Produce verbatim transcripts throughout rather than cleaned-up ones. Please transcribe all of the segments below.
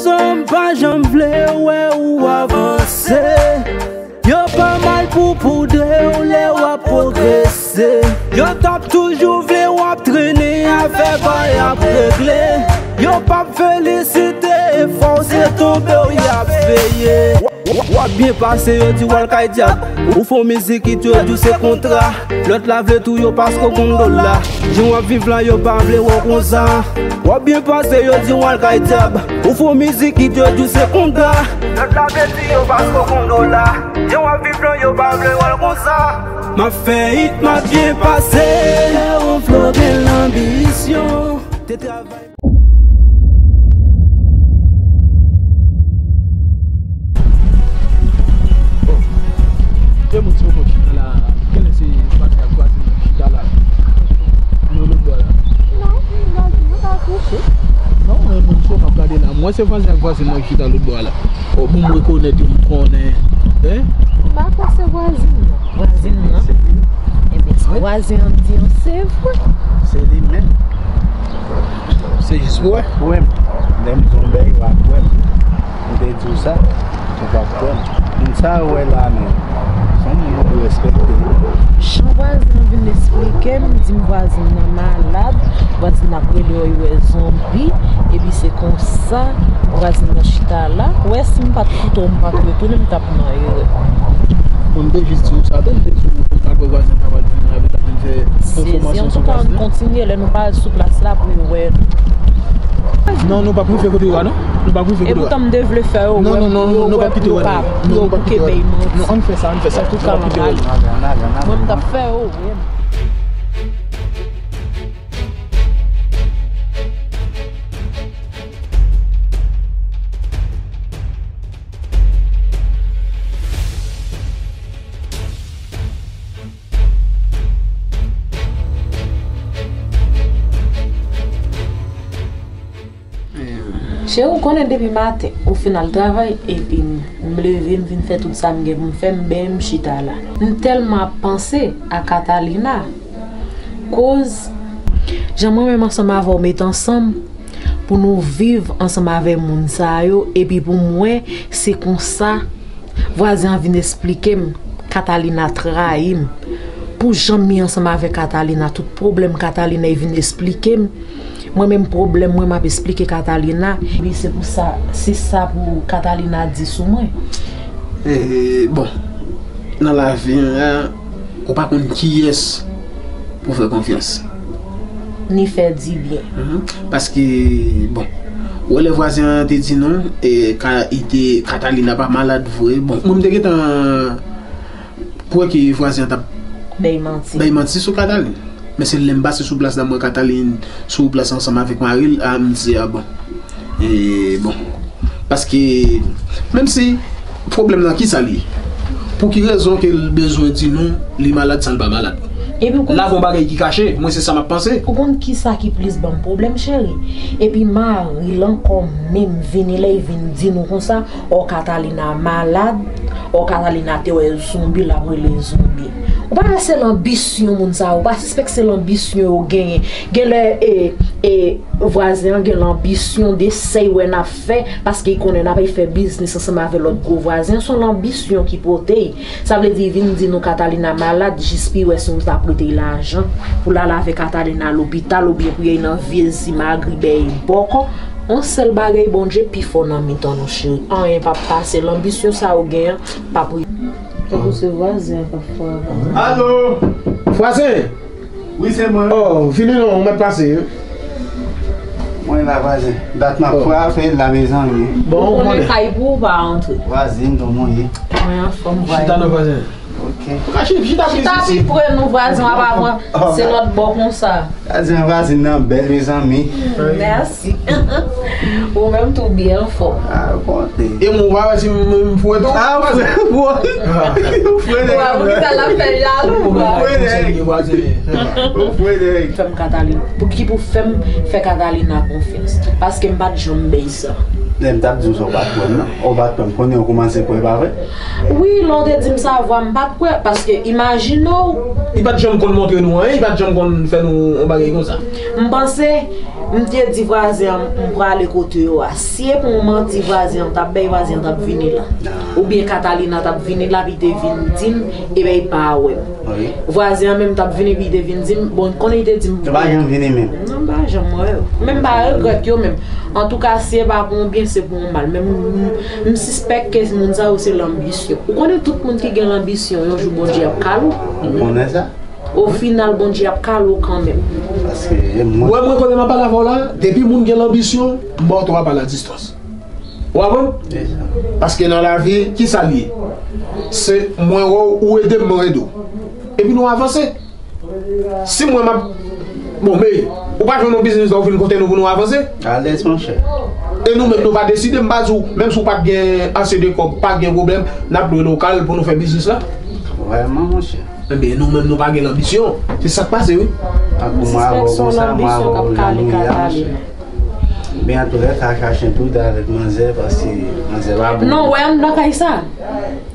San m pa janm vle wè ou avanse. Yo pa mal pou poudre w lè w ap pwogrese. Yo t ap toujou vle w ap trennen avèk w, y ap regle. Yo p ap felisite efò w, se tonbe w y ap veye. W ap byen pase, yo di w al kay dyab. Ou fè w mizik, kit yo di w se kontra. Lòt la vle touye w paske w konn dola. Jan w ap viv la, yo pa vle wè w konsa. W ap byen pase, yo di w al kay dyab. Ou fè w mizik, kit yo di w se kontra. Lòt la vle touye w paske w konn dola. Jan w ap viv la, yo pa vle wè w konsa. M ap fè hit, m ap byen pase. Lè yon flo gen lanbisyon. Te travay. E moun se yo chita la. Kèlè se vwazen ak vwazin nan chita la? Yo lòt bò la. Non, vwazen nan pa kouche. Non, e moun se yo m ap gade la. Mwen se vwazen ak vwazin nan chita lòt bò la. O, bon, m rekonèt yo, m konnen. Hein? M pa kwè se vwazin nan. Vwazin nan? Ebyen, sa vwazen an di an se vre. Se li menm. Se jis pou wè. Pou wè m. Lè m di yon bèy, w ap wè m. M te di w sa, ou p ap kwè m. Moun sa yo wè la menm. Se yon moun ou dwe respekte. Jan vwazen an vin esplike m, di m vwazen nan malad, vwazen nan ap rele yo, yo wè zonbi, epi se konsa vwazen nan chita la. Ou wè, si m pa t koute w, m pa t retounen, m t ap nan erè. Bon, m te jis di w sa tou, m te di w m pa t wè vwazen ta pral vin la, vin fè yon fòmasyon sou vwazen. Sezi antouka, ann kontinye, lè nou pa sou plas la pou yo wè nou. Non, nou p ap rive kote yo a, non. Nou p ap rive kote yo a. E poutan m te vle fè yo wè m pou yo wè, pou yo pa, pou yo bouke bèy manti. Non, ann fè sa, ann fè sa. Antouka, m ap ale. Mwen, m t ap fè yo wè m. Cheri, ou konnen depi maten, ou fin al travay, epi m, m leve, m vin fè tout sa m gen pou m fè, m benyen, m chita la. M tèlman ap panse a Catalina, koz jan mwen menm ansanm avè w met ansanm pou nou viv ansanm avè moun sa yo, epi pou m wè se konsa vwazen an vin esplike m Catalina trayi m. Pou jan m ye ansanm avè Catalina, tout pwoblèm Catalina, e vin esplike m. Mwen menm pwoblèm mwen, m ap esplike Catalina. Epi se pou sa, se sa pou Catalina di sou mwen. E, bon, nan lavi an, ou pa konn kiyès pou fè konfyans. Ni fè di byen. Mhm. Paske, bon, ou wè lè vwazen an te di nou, e, ka, i te, Catalina pa malad vre. Bon, mwen m te gentan kwè ke vwazen an t ap bay manti, bay manti sou Catalina. Men se lè m pase sou plas la, m wè Catalina sou plas ansanm avèk mari l, a, m di, a bon. E bon. Paske, menm si pwoblèm nan, kisa l ye? Pou ki rezon ke l bezwen di nou li malad san l pa malad? Epi ou konn, la gon bagay ki kache, mwen se sa m ap panse. Ou konn kisa ki plis ban m pwoblèm, cheri? Epi mari l ankò menm vini, lè l vin di nou konsa, o Catalina malad, o Catalina te wè zonbi, l ap rele zonbi. Ou pa wè se lanbisyon moun sa yo, ou pa sispèk se lanbisyon yo genyen. Genlè, e, e, vwazen an gen lanbisyon de sa y wè n ap fè, paske y konnen n ap al fè biznis ansanm avè lòt gwo vwazen, se yon lanbisyon ki pote y. Sa vle di, vin di nou Catalina malad, jis pou y wè si nou ta prete y lajan, pou l al avè Catalina lopital, oubyen pou y al nan vye zimagri, bèy bòkò. Yon sèl bagay, Bondye pi fò nan mitan nou, cheri. Anyen p ap pase, lanbisyon sa yo genyen p ap rive. Tankou se vwazen an k ap fè. Alo! Vwazen! Wi, se mwen. Oh, vini non, ou mèt pase, wi. Mwen la, vwazen. Dat m ap frape la, mezanmi. Bon, ou konnen kay pou ou pa antre. Vwazen, kòman w ye? Mwen anfòm, vwazen. Chita non, vwazen. Ok. Ou ka chita, chita pi pre nou, vwazen, w ap aprann se lòt bò konsa. Vwazen, vwazen nan bèl, mezanmi. Mèsi. Ou menm tou byen anfòm. Ah, bon. E mwen, ou pa wè si m, m fwete w? Ah, ou fwete, ou fwete. Ou pa pou ki sa l ap fè jalou, ou pa. Ou fwete. Ou fwete. Fè m Katalin. Pou ki pou fè m fè Katalina konfyans? Paske m pa t janm bay sa. Lè m t ap di w sa, ou pa t kwè m nan. Ou pa t kwè m, kounye a ou kòmanse kwè, pa vre? Wi, lè w te di m sa, vwa m pa t kwè, paske imajine w. Li pa t janm konn montre nou anyen, li pa t janm konn fè nou yon bagay konsa. M panse, m te di vwazen an, m prale Kote yo a. Si e pou yon manti vwazen an t ap bay, vwazen an t ap vini la. Oubyen Catalina t ap vini la, epi te vin di m, ebyen, li pa wè m. Wi. Vwazen an menm t ap vini, epi te vin di m, bon, konnen li te di m. Yo pa janm vini menm. Non, m pa janm wè yo. Men m pa regrèt yo menm. Antouka, si e pa pou yon byen, se pou yon mal. Men m, m, m sispèk ke moun sa yo se lanbisyon. Ou konnen tout moun ki gen lanbisyon, yon jou Bondye ap kale w. Ou konnen sa? Ofinal, Bondye ap kale w kanmenm. Paske mwen. Wè, mwen konnen m ap pale avè w la, depi moun gen lanbisyon, m ba w twa bal a distans. Ou konprann? Paske nan lavi, ki sa l ye? Se mwen wè w, ou ede m, mwen ede w. Epi nou avanse. Si mwen m ap. Bon, men, ou pa jwenn yon biznis la, ou vin kote nou pou nou avanse? Alèz, monchè. E nou menm, nou pa deside, m pa di w, menm si w pa t gen ase de kòb, pa gen pwoblèm, n ap lwe lokal pou nou fè biznis la. Vrèman, monchè. Ebyen, nou menm, nou pa gen lanbisyon. Se sa k pase, wi. Ak ou, mwen avè w konsa, mwen avè w jan nou ye a, monchè. Men antoulèka, chache entoudan avèk manzè, paske manzè pa bon. Non, wè anndan kay sa.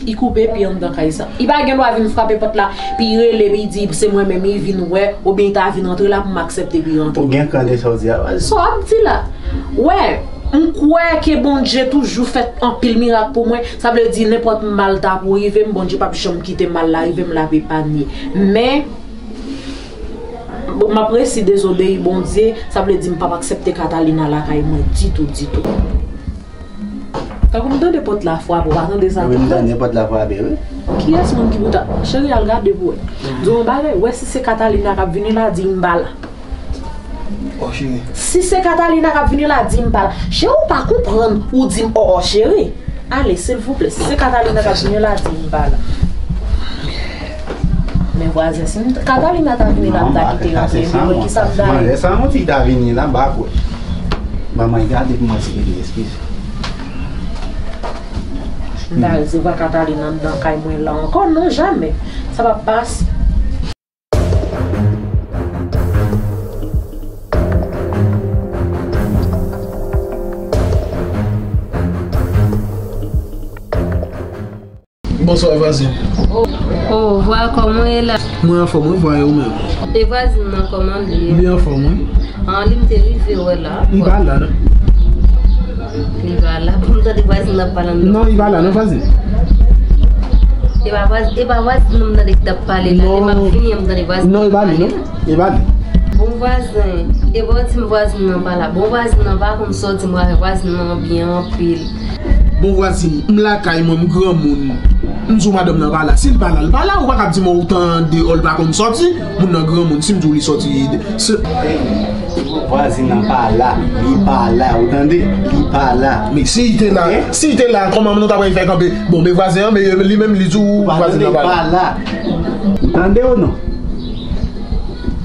Li koupe pye anndan kay sa. Li pa gen dwa vin frape pòt la, pi rele, pi di, se mwen menm, li vin wè, oubyen li ta vin rantre la pou m aksepte pi rantre. Ou gen kran de sa w di a, vas-y. Sa w ap di la? Wè, m kwè ke Bondye toujou fè anpil mirak pou mwen. Sa vle di, nenpòt mal ta pou rive m, Bondye p ap janm kite mal la rive m, l ap epanye. Men, m ap resi dezobeyi Bondye, sa vle di m p ap aksepte Catalina lakay mwen ditou, ditou. Tankou m tande pòt la frape, ou pa tande sa tou? Wi, m tande pòt la frape, wi. Kiyès menm ki pou ta. Cheri, al gade pou wè. Di w yon bagay, wè si se Catalina k ap vini la, di m pa la. Oh, cheri. Si se Catalina k ap vini la, di m pa la. Cheri, ou pa konprann, ou di m, oh, oh, cheri. Ale, silvouplè, si se Catalina k ap vini la, di m pa la. Men vwazen, si m, Catalina ta vini la, m ta kite l antre, vre, ki sa m ta. Manzè sa, yon ti ta vini la, m pa kwè. Ban mwen gade pou mwen si li eskize. M ta resevwa Catalina anndan kay mwen la ankò, non, jamè. Sa p ap pase. Bonswa, vwazen. Oh, vwa, kòman w ye la? Mwen anfòm, wi, vwa, e ou menm? E vwazin nan, kòman li ye? Li anfòm, wi. An, li m te rive wè la. Li pa la, non. Li pa la. Pou m tande vwazin nan ap pale anndan. Non, li pa la, non, vwazin. E pa vwaz-, e pa vwazin nan m tande ki t ap pale la. Lè m ap vini an, m tande vwazin nan ap pale la. Non, li pa li, non. Li pa li. Bon vwazen, e pa w di m vwazin nan pa la. Bon vwazin nan pa konn sòti, m wè vwazin nan byen anpil. Bon vwazin, m lakay mwen, m granmoun. M di w madanm nan pa la. Si l pa la, l pa la. Ou pa ka ap di m ou tande, oh, l pa konn sòti. Moun nan granmoun, si m di w li sòti, se. Vwazin nan pa la, li pa la, ou tande? Li pa la. Men si l te la, si l te la, kòman nou ta pral fè kanpe? Bon, men vwazen an, men li menm, li di w vwazen nan pa la. Ou tande ou non?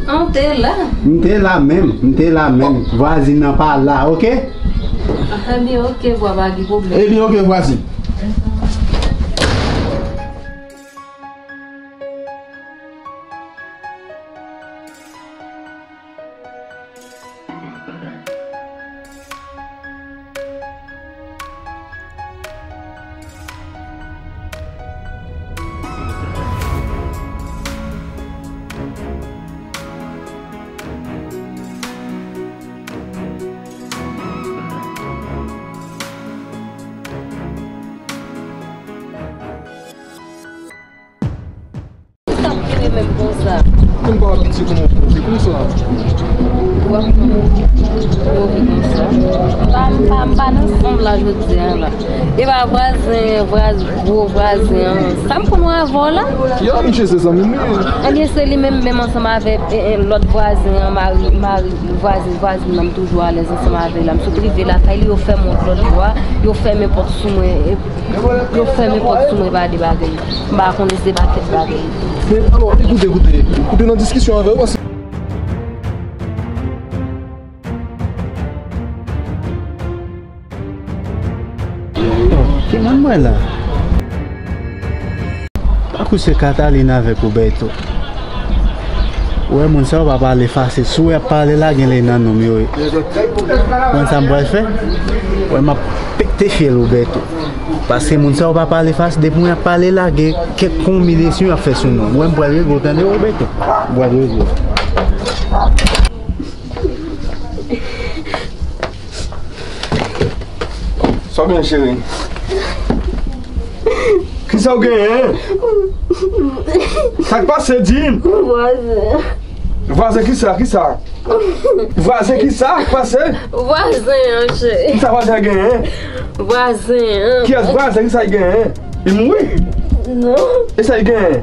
An, w te la. M te la menm, m te la menm. Vwazin nan pa la, oke? Ebyen, oke, vwa, pa gen pwoblèm. Ebyen, oke, vwazin. Ou t ap vire menm konsa. Moun pa abitye kòman w pwove konsa. W ap pwove konsa. M pa, m pa, m pa nan sanm la jodi a la. E pa vwazen, vwaz-, gwo vwazen an. Sa m konn wè avè w la? Ya, misye se zanmi m, wi. Ebyen, se li menm, menm ansanm avè, e, e, lòt vwazen an, mari, mari, vwazen, vwazin nan, m toujou alèz ansanm avè l la. M sot rive lakay li, yo fèmen yon lòt bò, yo fèmen pòt sou mwen. Yo fèmen pòt sou mwen pa de bagay. M pa konnen se pa kèk bagay. Men, alò, ekoute, ekoute. Ou te nan diskisyon avè yo, paske. Oh, ki moun mwen la? Tankou se Catalina avèk Roberto. Ou wè moun sa yo pa pale fasil. Si w wè y ap pale la, genlè nan nonm yo ye. Ou konn sa m pral fè? Ou wè m ap pete fyèl Roberto. Paske moun sa yo pa pale fasil. Depi w wè y ap pale la, gen kèk konbinesyon y ap fè sou nou. Ou wè m pral regle w, tande Roberto? M pral regle w. Ebyen, oke, vwazen. Sa w gen, cheri? Kisa w genyen? Sa k pase, di m? Vwazen. Vwazen kisa? Kisa? Vwazen kisa k pase? Vwazen an, cheri. Kisa vwazen an genyen? Vwazen an. Kiyès vwazen? Kisa l genyen? Li mouri? Non. E sa l genyen?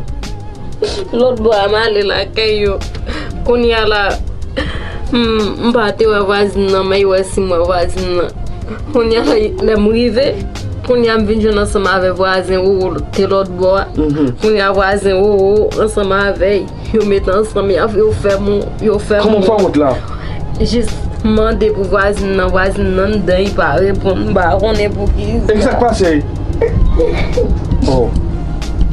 Lòt bò a, m ale lakay yo. Kounye a la, m, m pa te wè vwazin nan, men yo wè si m wè vwazin nan. Kounye a la, lè m rive, kounye a m vin jwenn ansanm avè vwazen Wowo te lòt bò a. Mhm. Kounye a vwazen Wowo ansanm avè yo met ansanm, y ap, yo fè m, yo fè m. Kòman w fè wont la? Jis mande pou vwazin nan, vwazin nan anndan, li pa reponn, m pa konnen pou ki. E kisa k pase? Oh.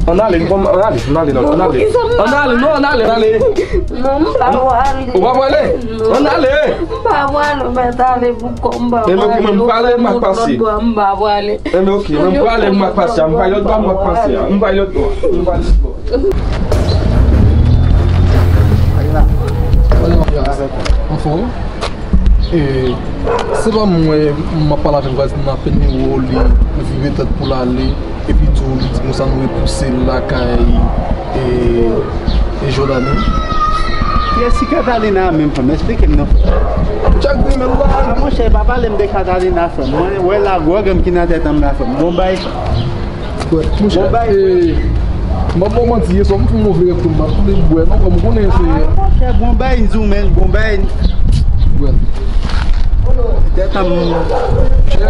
Ann ale, ann ale, ann ale, non, ann ale. Ann ale, non, ann ale, ann ale. Non, m pa prale. Ou pa prale? Non. Ann ale. M pa prale, ou mèt ale pou kò m, m pa prale. Men mwen, mwen, m prale, m ap pase. M pa prale. Enben, ok, mwen, m prale, m ap pase. M prale lòt bò, m ap pase. M prale lòt bò. M prale lòt bò. Anfòm? E, se pa mwen, m ap pale avèk vwazin nan, apèn li wè w, li vire tèt pou l ale, epi tou, li di konsa nou repouse l lakay, e, e Jordany. Kiyès ki Catalina a menm, frè m? Esplike m non. Chak di menm bagay. Monchè, pa pale m de Catalina, frè m. Mwen wè la gwòg ki nan tèt an m la, frè m. Bon bay. Monchè, e, m ap ba w manti, yè swa m fè yon move rèv tou, m pa t vle bwè non, kòm ou konnen se. Monchè, bon bay, m di w, men, bon bay. Bwè. Tèt an m. Monchè,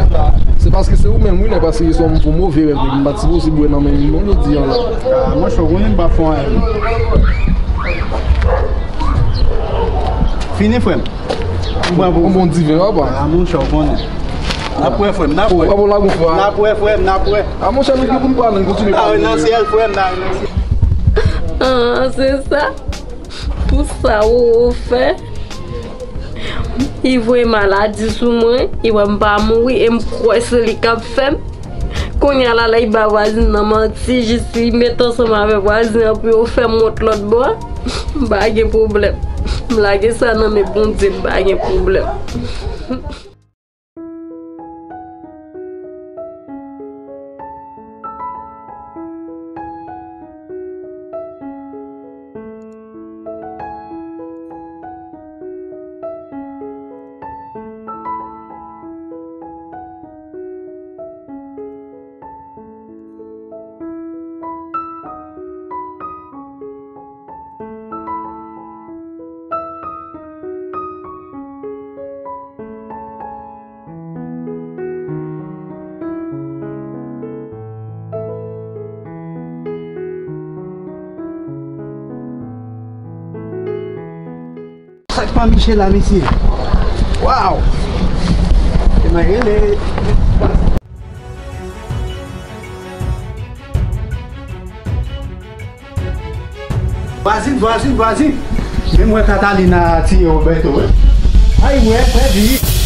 se paske se ou menm, wi, lè paske yè swa m fè yon move rèv, m pa t sipoze bwè nan men moun non jodi a la. Ah, monchè, ou konnen m pa fè anyen. Fini, frè m. M pran pou ou. Yon bon diven, papa. Ah, monchè, ou konnen. N ap wè, frè m, n ap wè. Papa, w lagon fwa. N ap wè, frè m, n ap wè. Ah, monchè, nou gen pou n pale, n kontinye pale. N a nan syèl, frè m, n a nan syèl. Ah, se sa? Pou sa Wowo fè? Li voye maladi sou mwen, li wè m pa mouri, e m kwè se li k ap fè m. Kounye a la, la, li ba vwazin nan manti, jis li met ansanm avè vwazin an pou yo fè m wont lòt bò a. M pa gen pwoblèm. M lage sa nan men Bondye, m pa gen pwoblèm. Sa k pa miche la, mesye? Waw! E mwen rele. Vwazin, vwazin, vwazin! Men m wè Catalina tiye Roberto, wi. Ay, wè, frè, di.